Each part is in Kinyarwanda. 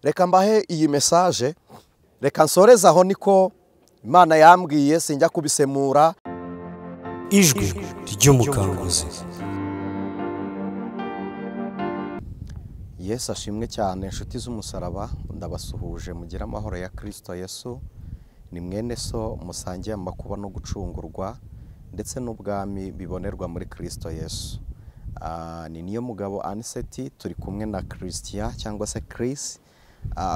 Reka mbahe iyi message, reka nsoreze aho niko Imana yambwiye, sinjya kubisemura. Ijwi ry'umukanguzi. Yesu ashimwe cyane, inshuti z'umusaraba, ndabasuhuje mugire amahoro ya Kristo Yesu. Ni mwene so musangiye amakuba no gucungurwa ndetse n'ubwami bibonerwa muri Kristo Yesu. Ni niyo mugabo Aniseti, turi kumwe na Christian cyangwa se Chris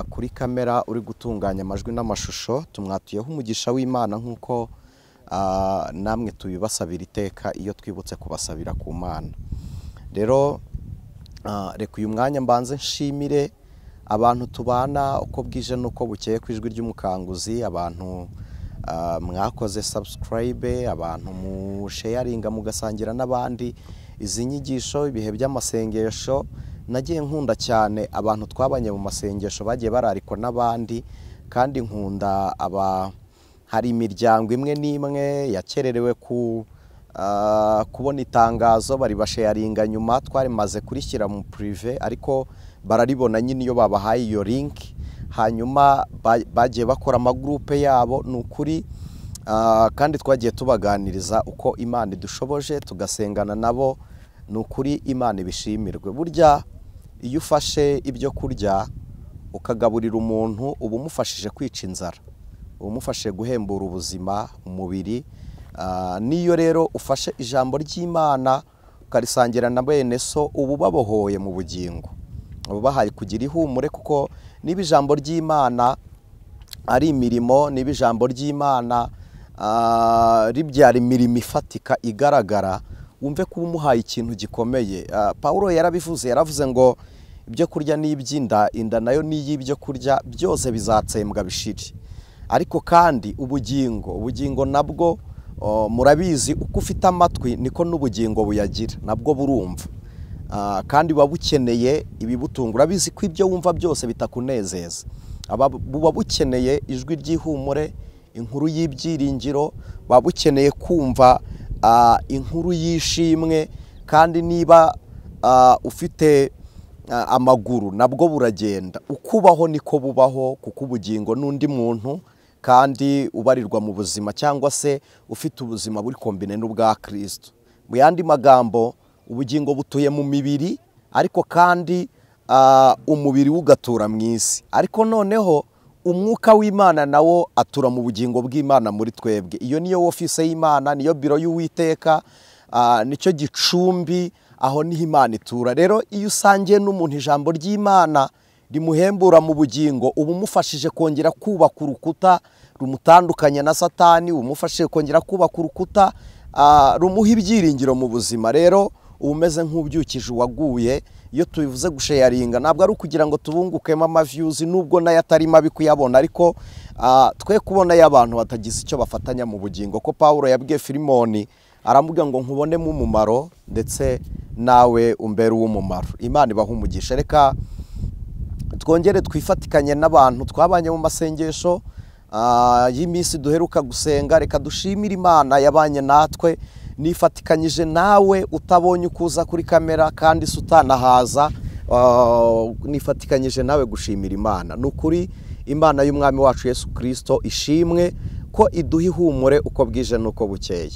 kuri kamera uri gutunganya amajwi n'amashusho. Tumwatuyeho umugisha w'Imana nk'uko namwe tubibasabira iteka iyo twibutse kubasabira ku Mana. Rero reka uyu mwanya mbanze nshimire abantu tubana uko bwije nuko bukeye ku ijwi ry'umukanguzi, abantu mwakoze subscribe, abantu mu sharinga mugasangira n'abandi izi nyigisho, ibihe by'amasengesho. Nagiye nkunda cyane abantu twabanye mu masengesho bagiye bararikwa n'abandi, kandi nkunda aba hari imiryango imwe n'imwe yakererewe ku kubona itangazo bari basharinga nyuma, twarimaze kurishyira mu prive ariko bararibona nyine iyo babahaye iyo link, hanyuma bagiye bakora amagroupe yabo. Ni ukuri kandi twagiye tubaganiriza uko Imana idushoboje tugasengana nabo. Ni ukuri Imana ibishimirwe. Burya iyo ufashe ibyo kurya ukagaburira umuntu uba umufashije kwica inzara, uba umufashije guhembura ubuzima umubiri. Niyo rero ufashe ijambo ry'Imana ukarisangira na bene so, uba ubabohoye mu bugingo, uba ubahaye kugira ihumure, kuko niba ijambo ry'Imana ari imirimo, niba ijambo ry'Imana ribyara imirimo ifatika igaragara, wumve ko umuhaye ikintu gikomeye. Paulo yarabivuze, yaravuze ngo ibyo kurya ni iby'inda, inda nayo ni iy'ibyo kurya, byose bizatsembwa bishire. Ariko kandi ubugingo nabwo murabizi, uko ufite amatwi niko n'ubugingo buyagira, nabwo burumva, kandi buba bukeneye ibibutunga. Urabizi ko ibyo wumva byose bitakunezeza, buba bukeneye ijwi ry'ihumure, inkuru y'ibyiringiro, buba bukeneye kumva inkuru y'ishimwe. Kandi niba ufite amaguru nabwo buragenda, ukubaho niko bubaho, kuko ubugingo n'undi muntu kandi ubarirwa mu buzima cyangwa se ufite ubuzima buri kombine n'ubwa Kristo. Mu yandi magambo, ubugingo butuye mu mibiri, ariko kandi umubiri ugatura mu isi. Ariko noneho umwuka w'Imana nawo atura mu bugingo bw'Imana muri twebwe. Iyo niyo office y'Imana, niyo biro y'Uwiteka, nicyo gicumbi aho niho Imana itura. Rero iyo usangiye n'umuntu ijambo ry'Imana rimuhembura mu bugingo, uba umufashije kongera kubaka urukuta rumutandukanya na Satani, umufashije kongera kubaka urukuta rumuha ibyiringiro mu buzima. Rero uba umeze nk'ubyukije uwaguye. Iyo tubivuze gusharinga ntabwo ari ukugira ngo tubungukemo amaviews, nubwo nayo atari mabi kuyabona, ariko twe kubona y'abantu batagize icyo bafatanya mu bugingo. Ko Paulo yabwiye Filimoni aramubwira ngo nkubonemo umumaro ndetse nawe umbere uw'umumaro. Imana ibaha umugisha. Reka twongere twifatikanye n'abantu twabanye mu masengesho y'iminsi duheruka gusenga. Reka dushimire Imana yabanye natwe. Nifatikanyije nawe utabonye ukuza kuri kamera kandi se utanahaza, nifatikanyije nawe gushimira Imana. Ni ukuri Imana y'Umwami wacu Yesu Kristo ishimwe ko iduha ihumure uko bwije n'uko bukeye.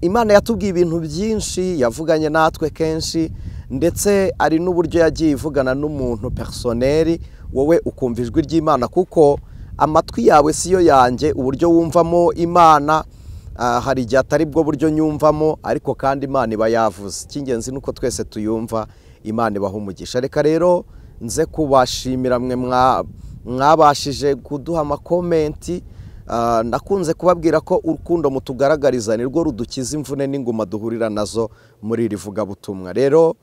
Imana yatubwiye ibintu byinshi, yavuganye natwe kenshi, ndetse ari n'uburyo yagiye ivugana n'umuntu personnel, wowe ukumva ijwi ry'Imana, kuko amatwi yawe siyo yanjye. Uburyo wumvamo Imana hari igihe atari bwo buryo nyumvamo, ariko kandi Imana iba yavuze. Icy'ingenzi nuko twese tuyumva. Imana ibaha umugisha. Reka rero nze kubashimira mwe mwabashije kuduha amakomenti. Nakunze kubabwira ko urukundo mutugaragariza nirwo rudukiza imvune n'inguma duhurira nazo muri iri vugabutumwa. Rero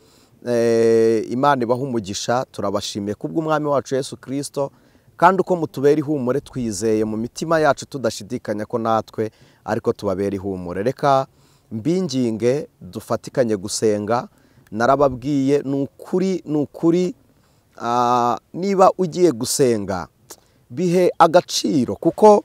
Imana ibaha umugisha, turabashimiye kubw'Umwami wacu Yesu Kristo, kandi uko mutubera ihumure twizeye mu mitima yacu tudashidikanya ko natwe ariko tubabera ihumure. Reka mbinginge dufatikanye gusenga. Narababwiye ni ukuri, ni ukuri, niba ugiye gusenga bihe agaciro, kuko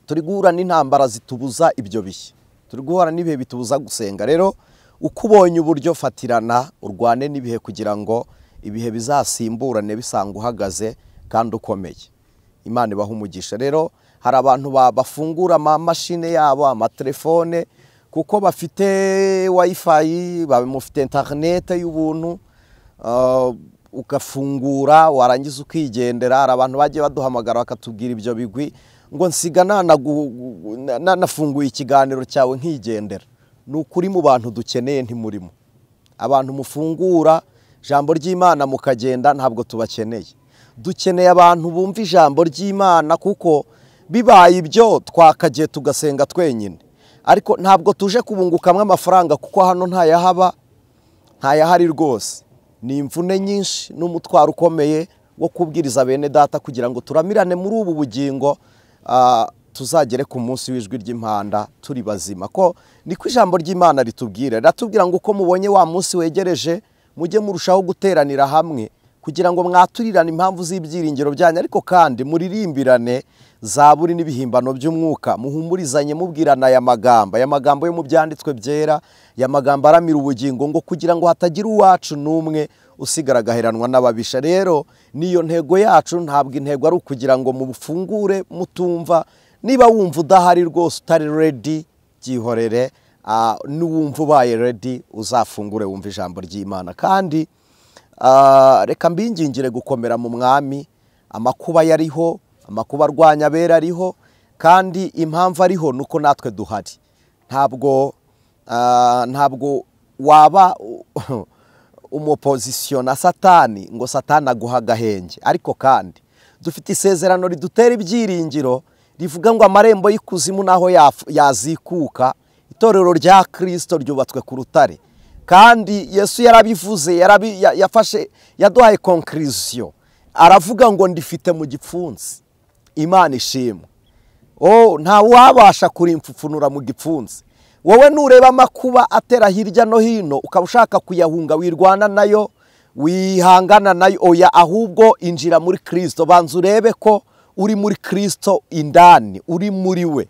turi guhura n'intambara zitubuza ibyo bihe, turi guhura n'ibihe bitubuza gusenga. Rero uko ubonye uburyo fatirana urwane n'ibihe kugira ngo Ibihe bizasimburane bisanga uhagaze kandi ukomeye. Imana ibaha umugisha. Rero hari abantu bafungura amamashine yabo, amatelefone, kuko bafite wifi, bamufite internet y'ubuntu, ugafungura warangiza ukigendera. Hari abantu bagiye baduhamagara bakatubwira ibyo bigwi ngo nsiga nanafunguye ikiganiro cyawe nkigendera. Ni ukuri mu bantu dukeneye ntimurimo. Abantu mufungura ijambo ry'Imana mukagenda ntabwo tubakeneye. Dukeneye abantu bumva ijambo ry'Imana, kuko bibaye ibyo twakagiye tugasenga twenyine. Ariko ntabwo tuje kubungukamwe amafaranga, kuko hano ntayahaba, ntayahari rwose. Ni imvune nyinshi n'umutwaro ukomeye wo kubwiriza bene data kugira ngo turamirane muri ubu bugingo, tuzagere ku munsi w'ijwi ry'impanda turi bazima. Ko niko ijambo ry'Imana ritubwira, riratubwira ngo uko mubonye wa munsi wegereje mujye murushaho guteranira hamwe kugira ngo mwaturirane impamvu z'ibyiringiro byanyu, ariko kandi muririmbirane zaburi n'ibihimbano by'umwuka, muhumurizanye mubwirana aya magambo, aya magambo yo mu byanditswe byera, aya magambo aramira ubugingo, ngo kugira ngo hatagira uwacu n'umwe usigara agaheranwa n'ababisha. Rero niyo ntego yacu, ntabwo intego ari ukugira ngo mubufungure mutumva. Niba wumva udahari rwose, utari ready, byihorere. N'uwumva ubaye ready uzafungure wumva ijambo ry'Imana. Kandi reka mbingingire gukomera mu mwami. Amakuba yariho, amakuba arwanya abera ariho, kandi impamvu ariho nuko natwe duhari. Ntabwo waba umopozisiyo na Satani ngo Satani aguha agahenge. Ariko kandi dufite isezerano ridutera ibyiringiro rivuga ngo amarembo y'ikuzimu naho yazikuka, itorero rya Kristo ryubatswe ku rutare. Kandi Yesu yarabivuze, yafashe, yaduhaye conclusion, aravuga ngo ndifite mu gipfunsi. Imana ishimwe. Oh, nta wabasha kurimfupfunura mu gipfunsi. Wowe nureba amakuba atera hirya no hino ukaba ushaka kuyahunga, wirwana nayo, wihangana nayo, oya, ahubwo injira muri Kristo. Banza urebe ko uri muri Kristo indani, uri muri we.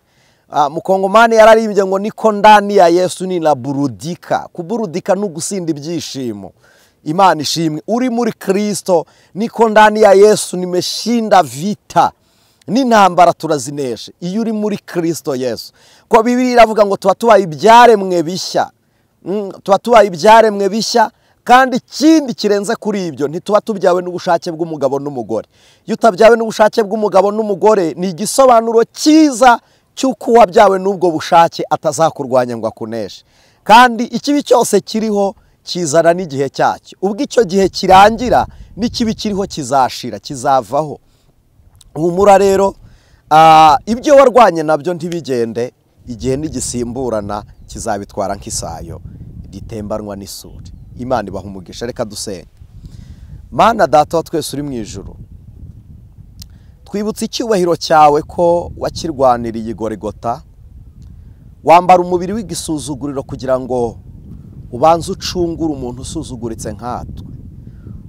Mukongomani yararimbye ngo niko ndani ya Yesu ni na burudika. Kuburudika ni ugusinda ibyishimo. Imana ishimwe. Uri muri Kristo niko ndani ya Yesu nimeshinda vita, n'intambara turazinesha iyo uri muri Kristo Yesu. Ko Bibiliya iravuga ngo tuba tubaye ibyaremwe bishya. Tuba tubaye ibyaremwe bishya, kandi ikindi kirenze kuri ibyo, ntituba tubyawe n'ubushake bw'umugabo n'umugore. Iyo utabyawe n'ubushake bw'umugabo n'umugore, ni igisobanuro cyiza cy'uko uwabyawe n'ubwo bushake atazakurwanya ngo akuneshe. Kandi ikibi cyose kiriho kizana n'igihe cyacyo. Ubwo icyo gihe kirangira, n'ikibi kiriho kizashira, kizavaho. Humura rero, ibyo warwanye nabyo ntibigende, igihe n'igisimburana kizabitwara nk'isayo ritembanwa n'isuri. Imana ibaha umugisha. Reka dusenge. Mana Data wa twese uri mu ijuru, twibutse icyubahiro cyawe ko wakirwaniriye i Golgotha, wambara umubiri w'igisuzuguriro kugira ngo ubanze ucungure umuntu usuzuguritse nkatwe.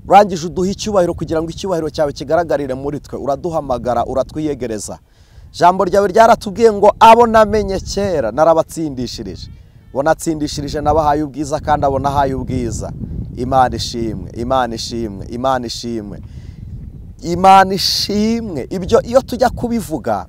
Urangije uduha icyubahiro kugira ngo icyubahiro cyawe kigaragarire muri twe. Uraduhamagara, uratwiyegereza. Ijambo ryawe ryaratubwiye ngo abo namenye kera narabatsindishirije, bo natsindishirije nabahaye ubwiza, kandi abo nahaye ubwiza. Imana ishimwe, Imana ishimwe, Imana ishimwe, Imana ishimwe. Ibyo iyo tujya kubivuga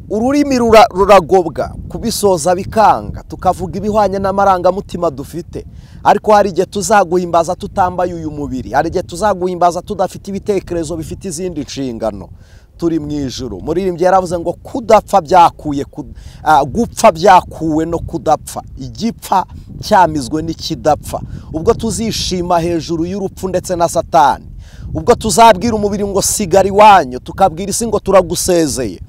ururimi ruragobwa, kubisoza bikanga, tukavuga ibihwanye n'amarangamutima dufite. Ariko hari igihe tuzaguhimbaza tutambaye uyu mubiri, hari igihe tuzaguhimbaza tudafite ibitekerezo bifite izindi nshingano. Turi mu ijuru. Muririmbyi yaravuze ngo kudapfa byakuye, gupfa byakuwe no kudapfa, igipfa cyamizwe n'ikidapfa. Ubwo tuzishima hejuru y'urupfu ndetse na Satani, ubwo tuzabwira umubiri ngo sigara iwanyu, tukabwira isi ngo turagusezeye,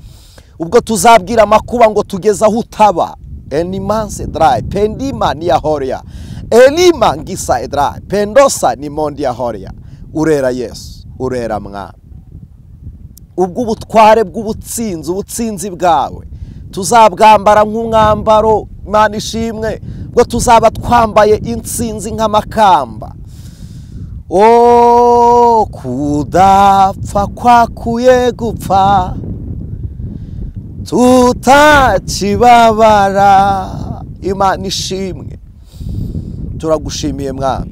ubwo tuzabwira amakuba ngo tugeze aho utaba. Enimanse dry pendima ni yahoria elima ngisa edra pendosa ni mondi yahoria. Urera Yesu, urera mwana. Ubwo ubutware bw'ubutsinzi, ubutsinzi bwawe tuzabwambara nk'umwambaro. Imana ishimwe. Ubwo tuzaba twambaye intsinzi nk'amakamba. O kudapfa kwakuye gupfa, tutakibabara. Imana ishimwe. Turagushimiye Mwami,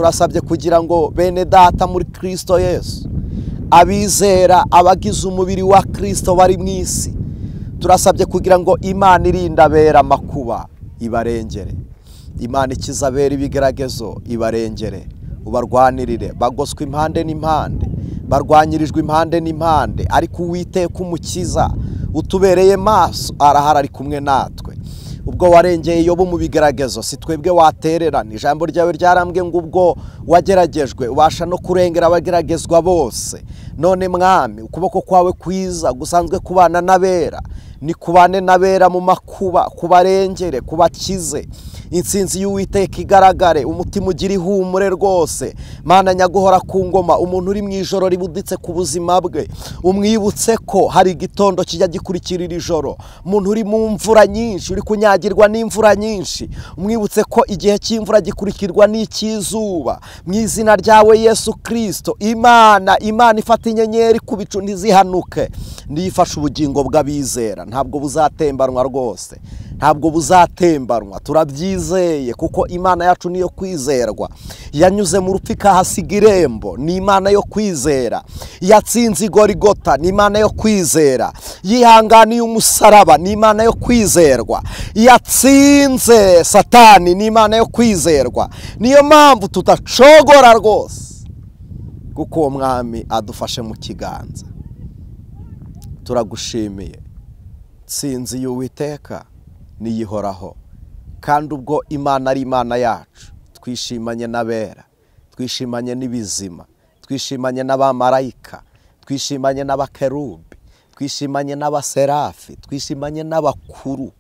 Turasabye kugira ngo bene data muri Kristo Yesu, abizera, abagize umubiri wa Kristo bari mu isi, turasabye kugira ngo Imana irinda abera amakuba ibarengere, Imana ikiza abera ibigeragezo ibarengere, ubarwanirire. Bagoswe impande n'impande, barwanyirijwe impande n'impande, ariko Uwiteka umukiza utubereye maso arahara, ari kumwe natwe. Ubwo warengeye Yobu mu bigeragezo, si twebwe watererana. Ijambo ryawe ryarambwe ngo ubwo wageragejwe ubasha no kurengera abageragezwa bose. None Mwami, ukuboko kwawe kwiza gusanzwe kubana n'abera, ni kubane n'abera mu makuba, kubarengere, kubakize. Intsinzi y'Uwiteka igaragare, umutima ugira ihumure rwose. Mana nyaguhora ku ngoma, umuntu uri mu ijoro ribuditse ku buzima bwe, umwibutse ko hari igitondo kijya gikurikirira ijoro. Umuntu uri mu mvura nyinshi, uri kunyagirwa n'imvura nyinshi, umwibutse ko igihe cy'imvura gikurikirwa n'icy'izuba. Mu izina ryawe Yesu Kristo, Imana, Imana ifata inyenyeri ku bicu ntizihanuke, niyifashe ubugingo bw'abizera, ntabwo buzatembanwa rwose, ntabwo buzatembanwa. Turabyizeye kuko Imana yacu niyo kwizerwa. Yanyuze mu rupfu ikahasiga irembo, ni Imana yo kwizera. Yatsinze Igorigota, ni Imana yo kwizera. Yihanganiye umusaraba, ni Imana yo kwizerwa. Yatsinze Satani, ni Imana yo kwizerwa. Niyo mpamvu tudacogora rwose, kuko uwo Mwami adufashe mu kiganza. Turagushimiye. Tsinzi y'Uwiteka niyihoraho, kandi ubwo Imana ari Imana yacu, twishimanye n'abera, twishimanye n'ibizima, twishimanye n'abamarayika, twishimanye n'abakerubi, twishimanye n'abaserafi, twishimanye n'abakuru,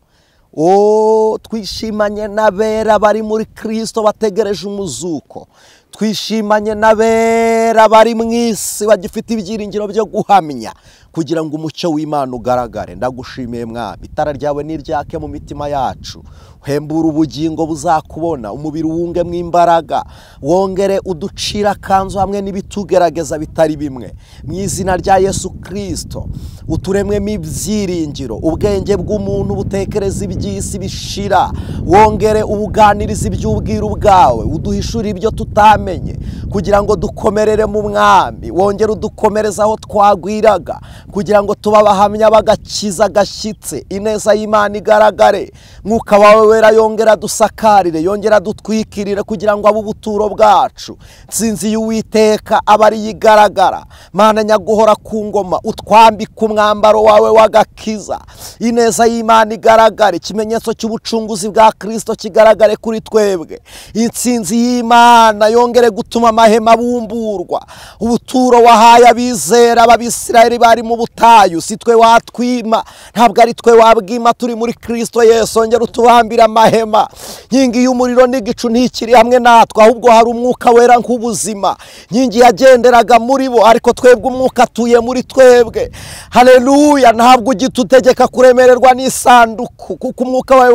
twishimanye n'abera bari muri Kristo bategereje umuzuko, twishimanye n'abera bari mu isi bagifite ibyiringiro byo guhamya kugira ngo umucyo w'Imana ugaragare. Ndagushimiye Mwami, itara ryawe niryake mu mitima yacu, hembura ubugingo buzakubona, umubiri wunge mu imbaraga, wongere uducira akanzu hamwe n'ibitugerageza bitari bimwe. Mu izina rya Yesu Kristo, uturemwemo ibyiringiro, ubwenge bw'umuntu butekereza iby'isi bishira, wongere ubuganiriza iby'ubwiru bwawe, uduhishure ibyo tutamenye kugira ngo dukomerere mu Mwami, wongere udukomereza aho twagwiraga kugira ngo tuba abahamya bagakiza gashyitse, ineza y'Imana igaragare. Mwuka wawe wera yongera dusakarire, yongera dutwikirire kugira ngo abe ubuturo bwacu. Nsinzi y'Uwiteka aba ari igaragara. Mana nyaguhora ku ngoma, utwambike umwambaro wawe w'agakiza, ineza y'Imana igaragare, ikimenyetso cy'ubucunguzi bwa Kristo kigaragare kuri twebwe. Intsinzi y'Imana yongere gutuma amahema abumburwa, ubuturo wahaye abizera b'Abisirayeli bari mu butayu, si twe watwima, ntabwo ari twe wabwima, turi muri Kristo Yesu. Ongera utubambira amahema. Nkingi y'umuriro n'igicu ntikiri hamwe natwe, ahubwo hari umwuka wera nk'ubuzima. Nkingi yagenderaga muri bo, ariko twebwe umwuka atuye muri twebwe. Haleluya! Ntabwo ugitutegeka kuremererwa n'isanduku, kuko umwuka wawe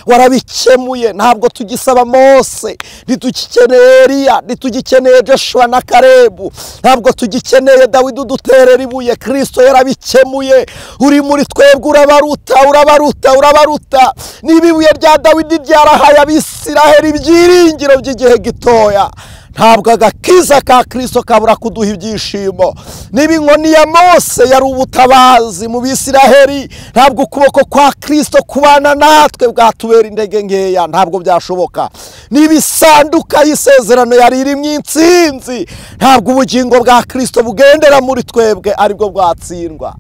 warabikemuye. Ntabwo tugisaba Mose, ntitugikeneye Eliya, ntitugikeneye Joshua na Kalebu, ntabwo tugikeneye Dawidi uduterera ibuye. Kristo yarabikemuye. Uri muri twebwe, urabaruta, urabaruta, urabaruta. Niba ibuye rya Dawidi ryarahaye Abisiraheli ibyiringiro by'igihe gitoya, ntabwo agakiza ka Kristo kabura kuduha ibyishimo. Niba inkoni ya Mose yari ubutabazi mu Bisiraheli, ntabwo ukuboko kwa Kristo kubana natwe bwatubera intege nkeya, ntabwo byashoboka. Niba isanduka y'isezerano yari irimo intsinzi, ntabwo ubugingo bwa Kristo bugendera muri twebwe aribwo bwatsindwa.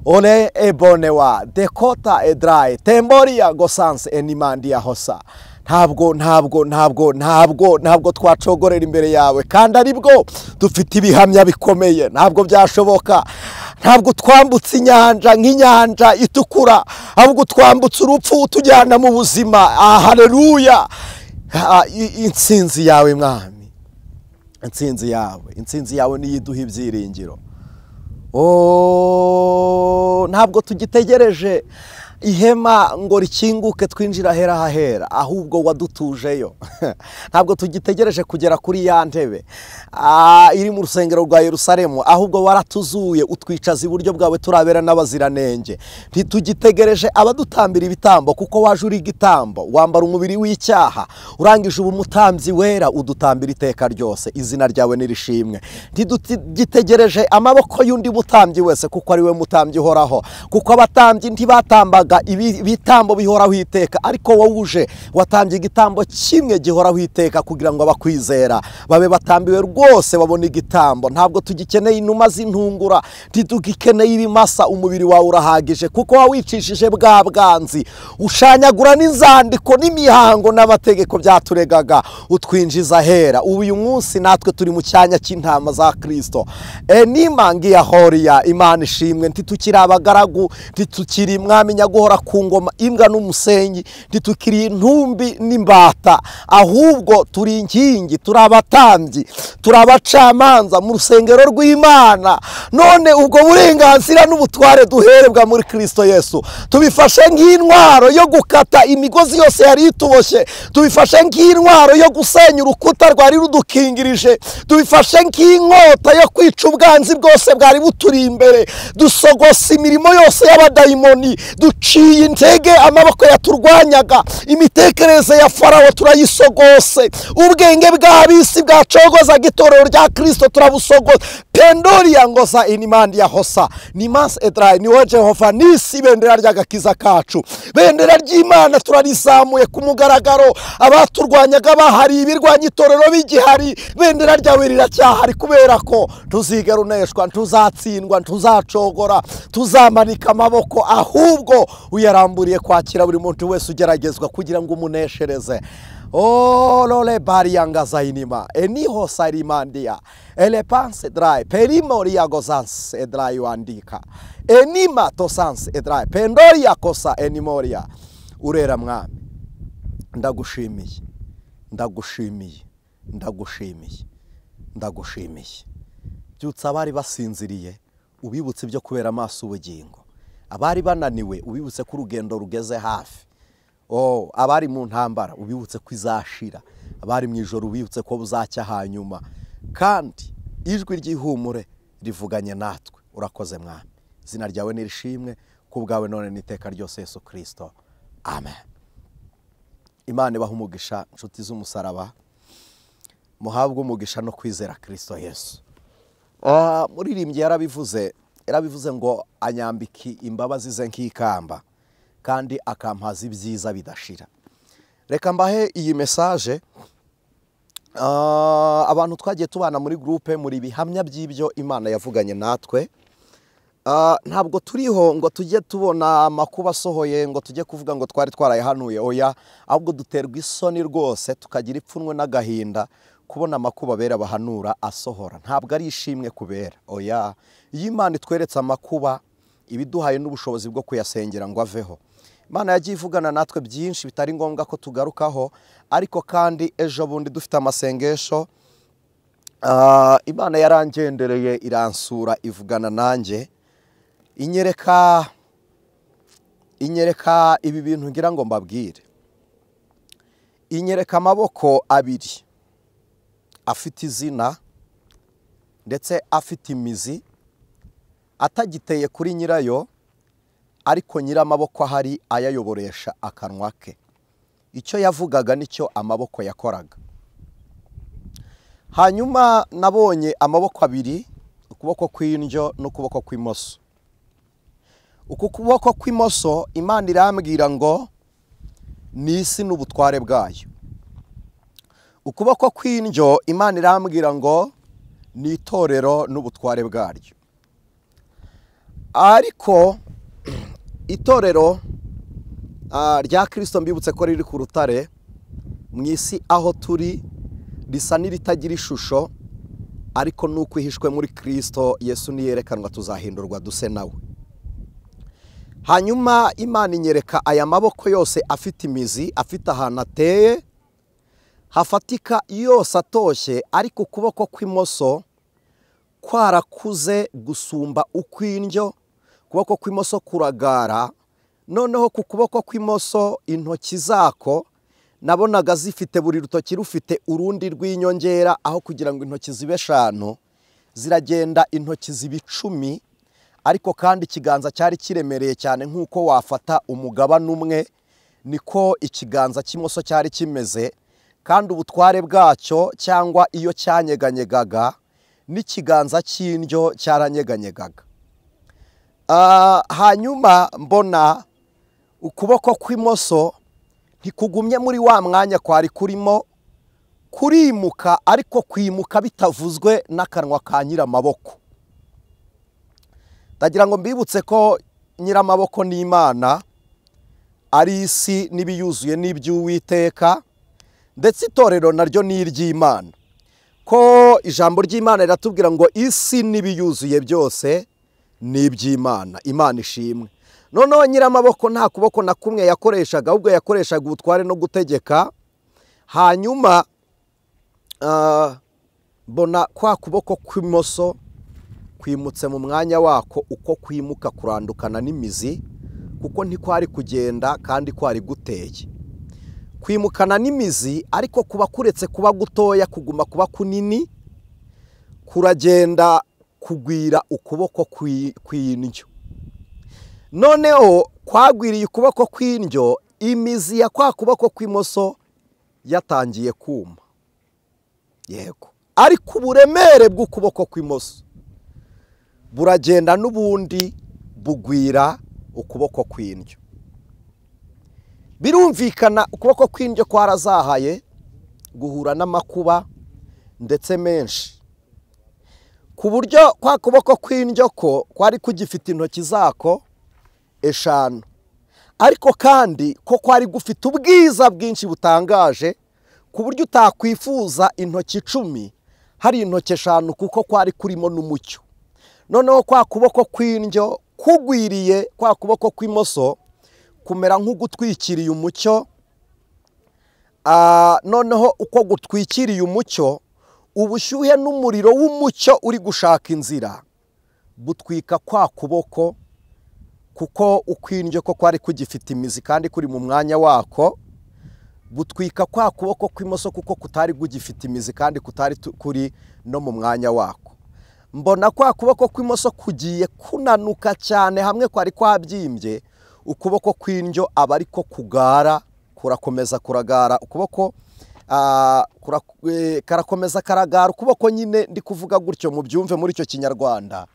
Ole ebonewa dekota edrai temboria gosanse enimandia hosa. Ntabwo ntabwo ntabwo ntabwo ntabwo twacogorera imbere yawe, kandi aribwo dufite ibihamya bikomeye. Ntabwo byashoboka. Ntabwo twambutse inyanja nk'inyanja itukura, ahubwo twambutse urupfu tujyana mu buzima. Haleluya! Intsinzi yawe Mwami, intsinzi yawe, intsinzi yawe niyo iduha ibyiringiro. Ntabwo tugitegereje Ihema ngo rikinguke twinjira ahera hahera, ahubwo wadutujeyo. Ntabwo tugitegereje kugera kuri ya ntebe iri mu rusengero rwa Yerusalemu, ahubwo waratuzuye utwicaza iburyo bwawe turabera n'abaziranenge. Ntitugitegereje abadutambira ibitambo, kuko waje uri igitambo, wambara umubiri w'icyaha, urangije ubu mutambyi wera udutambira iteka ryose. Izina ryawe nirishimwe. Ntitugitegereje amaboko y'undi mutambyi wese, kuko ari we mutambyi uhoraho, kuko abatambyi ntibatambaga ibitambo bihoraho iteka, ariko wowe uje watambye igitambo kimwe gihoraho iteka, kugira ngo abakwizera babe batambiwe rwose babone igitambo. Ntabwo tugikeneye inuma z'intungura, ntitugikeneye ibimasa, umubiri wawe urahagije, kuko wawicishije bwa bwanzi, ushanyagura n'inzandiko n'imihango n'amategeko byaturegaga, utwinjiza hera. Ubu uyu munsi natwe turi mu cyanya cy'intama za Kristo. Nimangi ya horiya, Imana ishimwe. Ntitukiri abagaragu, ntitukiri mwami nyaguhora ku ngoma imbwa n'umusenyi, ntitukiri intumbi n'imbata, ahubwo turi inkingi, turi abatambyi, turi abacamanza mu rusengero rw'Imana. None ubwo burenganzira n'ubutware duherebwa muri Kristo Yesu tubifashe nk'intwaro yo gukata imigozi yose yari ituboshye, tubifashe nk'intwaro yo gusenya urukuta rwari rudukingirije, tubifashe nk'inkota yo kwica ubwanzi bwose bwari buturi imbere. Dusogosa imirimo yose y'abadayimoni, duciye intege amaboko yaturwanyaga, imitekerereze ya Farawo turayisogose, ubwenge bw'abisi bwacogozaga itorero rya Kristo turabusogoza. Pendoria ngoza inimandi ya hosa nimas edrai ni wowe Jehova nisi, bendera ry'agakiza kacu, bendera ry'Imana turarizamuye ku mugaragaro. Abaturwanyaga bahari, ibirwanya itorero bigihari, bendera ryawe riracyahari, kubera ko tuzigera uneshwa, tuzatsindwa, tuzacogora, tuzamanika amaboko, ahubwo uyaramburiye kwakira buri muntu wese ugeragezwa kugira ngo umuneshereze. Olole barianga zainima eniho sarimandia elepanse drai perimoria gozans edrai wandika enima tosans edrai pendoria kosa enimoria. Urera mwami, ndagushimiye, ndagushimiye, ndagushimiye, ndagushimiye. Byutsa abari basinziriye, ubibutse ibyo kubera amaso ubugingo, abari bananiwe ubibutse ko urugendo rugeze hafi. Abari mu ntambara ubibutse ko izashira, abari mu ijoro ubibutse ko buzacya hanyuma, kandi ijwi ry'ihumure rivuganye natwe. Urakoze mwami, izina ryawe nirishimwe ku bwawe none n'iteka ryose Yesu Kristo, amen. Imana ibahe umugisha nshuti z'umusaraba, muhabwe umugisha no kwizera Kristo Yesu. Muririmbyi yarabivuze ngo anyambiki imbabazi ze nk'ikamba, kandi akampaza ibyiza bidashira. Reka mbahe iyi message. Abantu twagiye tubana muri groupe, muri bihamya by'ibyo Imana yavuganye natwe. Ntabwo turiho ngo tujye tubona amakuba asohoye ngo tujye kuvuga ngo twari twarayahanuye, oya, ahubwo duterwa isoni rwose tukagira ipfunwe n'agahinda kubona amakuba bera bahanura asohora. Ntabwo ari ishimwe kubera, oya. Iyo Imana itweretse amakuba ibiduhaye n'ubushobozi bwo kuyasengera ngo aveho. Imana yagiye ivugana natwe byinshi bitari ngombwa ko tugarukaho, ariko kandi ejo bundi dufite amasengesho, Imana yarangendereye iransura ivugana nanjye, inyereka ibi bintu ngira ngo mbabwire. Inyereka amaboko abiri afite izina ndetse afite imizi, atagiteye kuri nyirayo, ariko nyiramaboko ahari ayayoboresha akanwa ke. Icyo yavugaga nicyo amaboko yakoraga. Hanyuma nabonye amaboko abiri, ukuboko kw'indyo n'ukuboko kw'imoso. Uku kuboko kw'imoso Imana irambwira ngo ni isi n'ubutware bwayo. Ukuboko kw'indyo Imana irambwira ngo ni itorero n'ubutware bwaryo. Ariko itorero rya Kristo mbibutse ko riri ku rutare mu isi aho turi, risa n'iritagira ishusho, ariko nuko ihishwe muri Kristo Yesu niyerekanwa tuzahindurwa duse nawe. Hanyuma Imana inyereka aya maboko yose afite imizi, afite ahantu ateye hafatika, yose atoshye, ariko ukuboko kw'imoso kwarakuze gusumba ukw'indyo. Ukuboko kw'imoso kuragara Noneho ku kuboko kw'imoso intoki zako nabonaga zifite buri rutoki rufite urundi rw'inyongera, aho kugira ngo intoki zibe 5 ziragenda intoki ziba 10, ariko kandi ikiganza cyari kiremereye cyane nk'uko wafata umugabane umwe niko ikiganza cy'imoso cyari kimeze, kandi ubutware bwacyo cyangwa iyo cyanyeganyegaga n'ikiganza cy'indyo cyaranyeganyegaga. Hanyuma mbona ukuboko kw'imoso ntikugumye muri wa mwanya kwari kurimo, kurimuka ariko kwimuka bitavuzwe n'akanwa ka nyiramaboko. Ndagira ngo mbibutse ko nyiramaboko ni Imana, ari isi n'ibiyuzuye n'iby'Uwiteka, ndetse itorero naryo ni iry'Imana. Ko ijambo ry'Imana riratubwira ngo isi n'ibiyuzuye byose ni iby'Imana, Imana ishimwe. Noneho nyiramaboko nta kuboko na kumwe yakoreshaga, ahubwo yakoreshaga ubutware no gutegeka. Hanyuma mbona kwa kuboko kw'imoso kwimutse mu mwanya wako, uko kwimuka kurandukana n'imizi, kuko ntikwari kugenda kandi kwari guteye. Kwimukana n'imizi ariko kuba kuretse kuba gutoya kuguma kuba kunini, kuragenda kugwira ukuboko kw'indyo. Noneho kwagwiriye ukuboko kw'indyo, imizi ya kwa kuboko kw'imoso yatangiye kuma. Yego, ariko uburemere bw'ukuboko kw'imoso buragenda n'ubundi bugwira ukuboko kw'indyo. Birumvikana ukuboko kw'indyo kwarazahaye, guhura n'amakuba ndetse menshi, ku buryo kwa kuboko kw'indyo ko kwari kugifite intoki zako 5, ariko kandi ko kwari gufite ubwiza bwinshi butangaje, ku buryo utakwifuza intoki 10 hari intoki 5, kuko kwari kurimo n'umucyo. Noneho kwa kuboko kw'indyo kugwiriye kwa kuboko kw'imoso kumera nk'ugutwikiriye umucyo. Noneho uko gutwikiriye umucyo, ubushyuhe n'umuriro w'umucyo uri gushaka inzira butwika kwa kuboko, kuko ukw'indyo ko kwari kugifite imizi kandi kuri mu mwanya wako, butwika kwa kuboko kw'imoso kuko kutari kugifite imizi kandi kutari kuri no mu mwanya wako. Mbona kwa kuboko kw'imoso kugiye kunanuka cyane, hamwe kwari kwabyimbye, ukuboko kw'indyo aba ariko kugara, kurakomeza kuragara ukuboko, karakomeza karagara ukuboko. Nyine ndi kuvuga gutyo mubyumve muri icyo Kinyarwanda.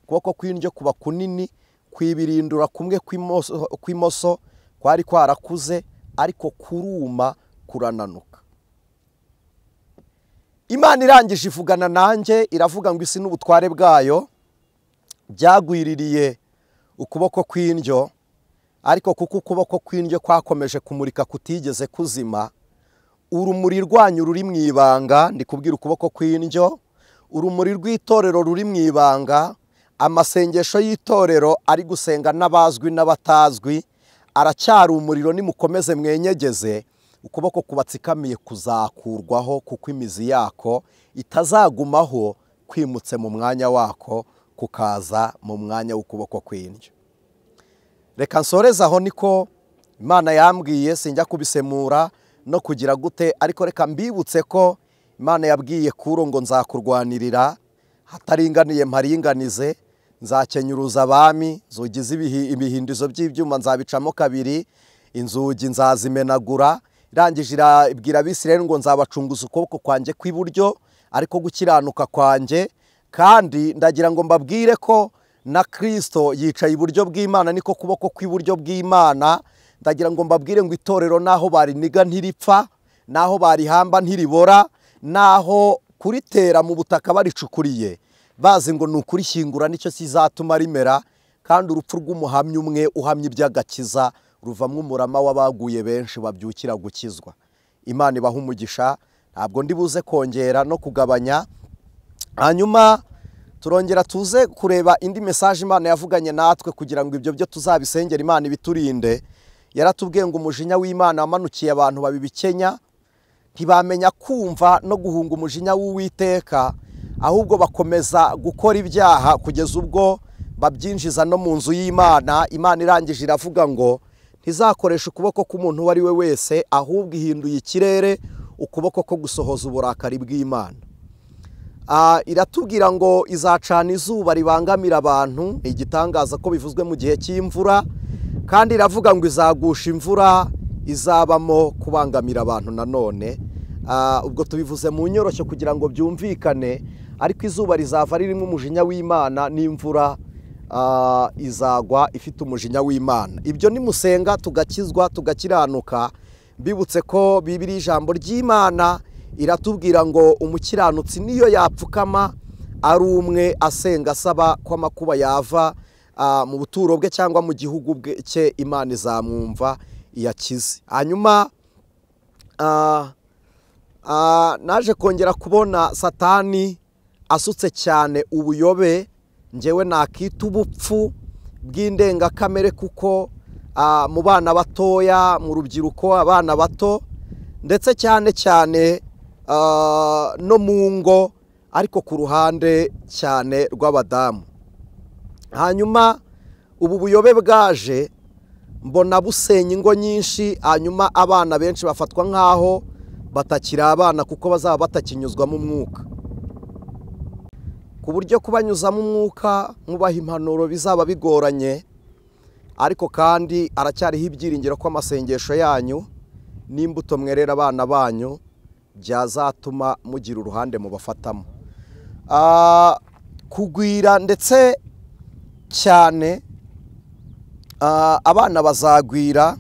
Ukuboko kw'indyo kuba kunini, kwibirindura kumwe kw'imoso kwari kwarakuze, ariko kuruma kurananuka. Imana irangije ivugana nanjye, iravuga ngo isi n'ubutware bwayo byagwiririye ukuboko kw'indyo, ariko kuko ukuboko kw'indyo kwakomeje kumurika kutigeze kuzima, urumuri rwanyu ruri mu ibanga. Ndi kubwira ukuboko kw'indyo, urumuri rw'itorero ruri mu ibanga, amasengesho y'itorero ari gusenga n'abazwi n'abatazwi aracyari umuriro, nimukomeze mwenyegeze. Ukuboko kubatsikamiye kuzakurwaho, kuko imizi yako itazagumaho, kwimutse mu mwanya wako kukaza mu mwanya w'ukuboko kw'indyo. Reka nsoreze aho, niko Imana yambwiye, sinjya kubisemura no kugira gute, ariko reka mbibutse ko Imana yabwiye Kuro ngo nzakurwanirira, hataringaniye mparinganize, nzakenyuruza abami, nzugize ibihindizo by'ibyuma nzabicamo kabiri, inzugi nzazimenagura. Irangije irabwira Abisirayeli ngo nzabacunguza ukuboko kwanjye kw'iburyo, ariko gukiranuka kwanjye. Kandi ndagira ngo mbabwire ko na Kristo yicaye iburyo bw'Imana, niko kuboko kw'iburyo bw'Imana. Ndagira ngo mbabwire ngo itorero naho bariniga ntiripfa, naho barihamba ntiribora, naho kuritera mu butaka baricukuriye bazi ngo nukurishyingura nicyo kizatuma rimera. Kandi urupfu rw'umuhamya umwe uhamya iby'agakiza ruvamwo umurama w'abaguye benshi babyukira gukizwa. Imana ibaha umugisha, ntabwo ndi buze kongera no kugabanya. Hanyuma turongera tuze kureba indi message Imana yavuganye natwe, kugira ngo ibyo byo tuzabisengera Imana ibiturinde. Yaratubwiye ngo umujinya w'Imana wamanukiye abantu babibikenya, ntibamenya kumva no guhunga umujinya w'Uwiteka, ahubwo bakomeza gukora ibyaha kugeza ubwo Babyinjiza no mu nzu y'Imana. Imana irangije iravuga ngo ntizakoresha ukuboko k'umuntu uwo ari we wese, ahubwo ihinduye ikirere ukuboko ko gusohoza uburakari bw'Imana. Iratubwira ngo izacana izuba ribangamira abantu, ni igitangaza ko bivuzwe mu gihe cy'imvura, kandi iravuga ngo izagusha imvura izabamo kubangamira abantu nanone. Ubwo tubivuze mu nyoroshyo kugira ngo byumvikane, ariko izuba rizava ririmo umujinya w'Imana n'imvura izagwa ifite umujinya w'Imana. Ibyo nimusenga tugakizwa tugakiranuka. Bibutse ko Bibiliya ijambo ry'Imana iratubwira ngo umukiranutsi niyo yapfukama ari umwe asenga asaba ko amakuba yava mu buturo bwe cyangwa mu gihugu cye, Imana izamwumva iyakize. Hanyuma naje kongera kubona Satani asutse cyane ubuyobe, ngewe nakita ubupfu bw'indengakamere, kuko mu bana batoya, mu rubyiruko, abana bato, ndetse cyane cyane no mu ngo, ariko ku ruhande cyane rw'abadamu. Hanyuma ubu buyobe bwaje mbona busenya ingo nyinshi, hanyuma abana benshi bafatwa nk'aho batakiri abana kuko bazaba batakinyuzwamo umwuka, ku buryo kubanyuzamo umwuka nkubaha impanuro bizaba bigoranye. Ariko kandi aracyariho ibyiringiro ko amasengesho yanyu n'imbuto mwerera abana banyu byazatuma mugira uruhande mubafatamo. Kugwira ndetse cyane abana bazagwira,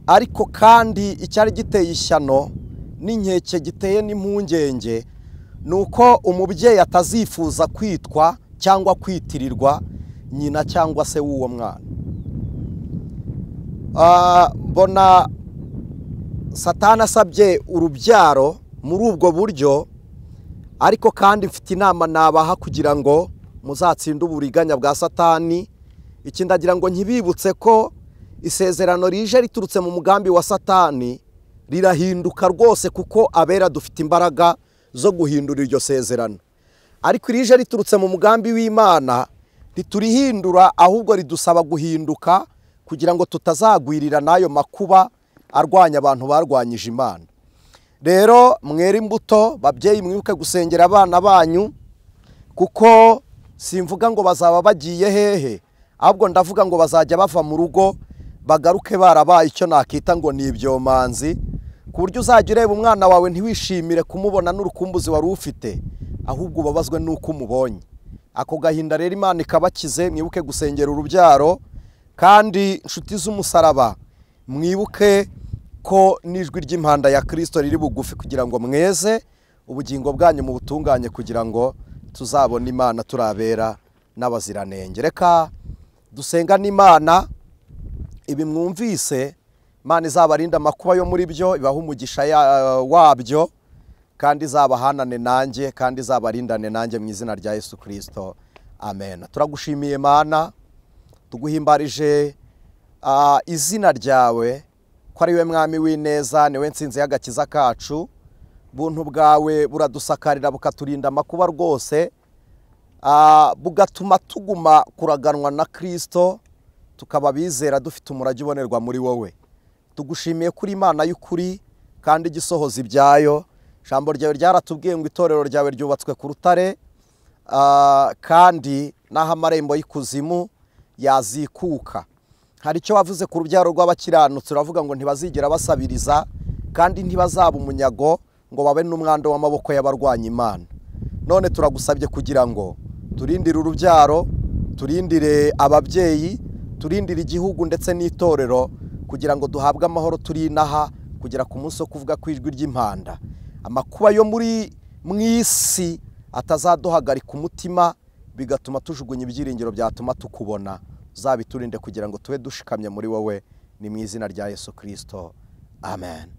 ariko kandi icyari giteye ishyano n'inkeke giteye n'impungenge nuko umubyeyi atazifuza kwitwa cyangwa kwitirirwa nyina cyangwa se w'uwo mwana. Mbona Satani asabye urubyaro muri ubwo buryo, ariko kandi mfite inama nabaha kugira ngo muzatsinde uburiganya bwa Satani. Iki ndagira ngo nkibibutse ko isezerano rije riturutse mu mugambi wa Satani rirahinduka rwose, kuko abera dufite imbaraga zo guhindura iryo sezerano. Ariko irije riturutse mu mugambi w'Imana ntiturihindura, ahubwo ridusaba guhinduka kugira ngo tutazagwirira n'ayo makuba arwanya abantu barwanyije Imana. Rero mwere imbuto, babyeyi mwibuke gusengera abana banyu, kuko simvuga ngo bazaba bagiye hehe, ahubwo ndavuga ngo bazajya bava mu rugo bagaruke barabaye icyo nakita ngo ni ibyomanzi, ku buryo uzajya ureba umwana wawe ntiwishimire kumubona n'urukumbuzi wari ufite, ahubwo ubabazwe n'uko umubonye. Ako gahinda rero Imana ikabakize. Mwibuke gusengera urubyaro, kandi inshuti z'umusaraba mwibuke ko n'ijwi ry'impanda ya Kristo riri bugufi kugira ngo mweze ubugingo bwanyu mu butunganye, kugira ngo tuzabone Imana turabera n'abaziranenge. Reka dusenga n'Imana. Ibi mwumvise, Imana izabarinda amakuba yo muri byo, ibaha umugisha wabyo, kandi izabahanane nanjye, kandi izabarindane nanjye mu izina rya Yesu Kristo, amen. Turagushimiye Mana, tuguhimbarije izina ryawe ko ari we mwami w'ineza, niwe nsinzi y'agakiza kacu. Buntu bwawe buradusakarira bukaturinda amakuba rwose, bugatuma tuguma kuraganwa na Kristo, tukaba bizera dufite umurage ubonerwa muri wowe. Tugushimiye kuri Imana y'ukuri kandi igisohoza ibyayo. Ijambo ryawe ryaratubwiye ngo itorero ryawe ryubatswe ku rutare, kandi n'aho amarembo y'ikuzimu yazikuka. Hari icyo wavuze ku rubyaro rw'abakiranutsi, uravuga ngo ntibazigera basabiriza kandi ntibazaba umunyago ngo babe n'umwando w'amaboko y'abarwanya Imana. None turagusabye kugira ngo turindire urubyaro, turindire ababyeyi, turindire igihugu ndetse n'itorero, kugira ngo duhabwe amahoro turi inaha kugera ku munsi wo kuvuga ku ijwi ry'impanda. Amakuba yo muri mu isi atazaduhagarika umutima bigatuma tujugunya ibyiringiro byatuma tukubona. Uzabiturinde kugira ngo tube dushikamye muri wowe, ni mu izina rya Yesu Kristo, amen.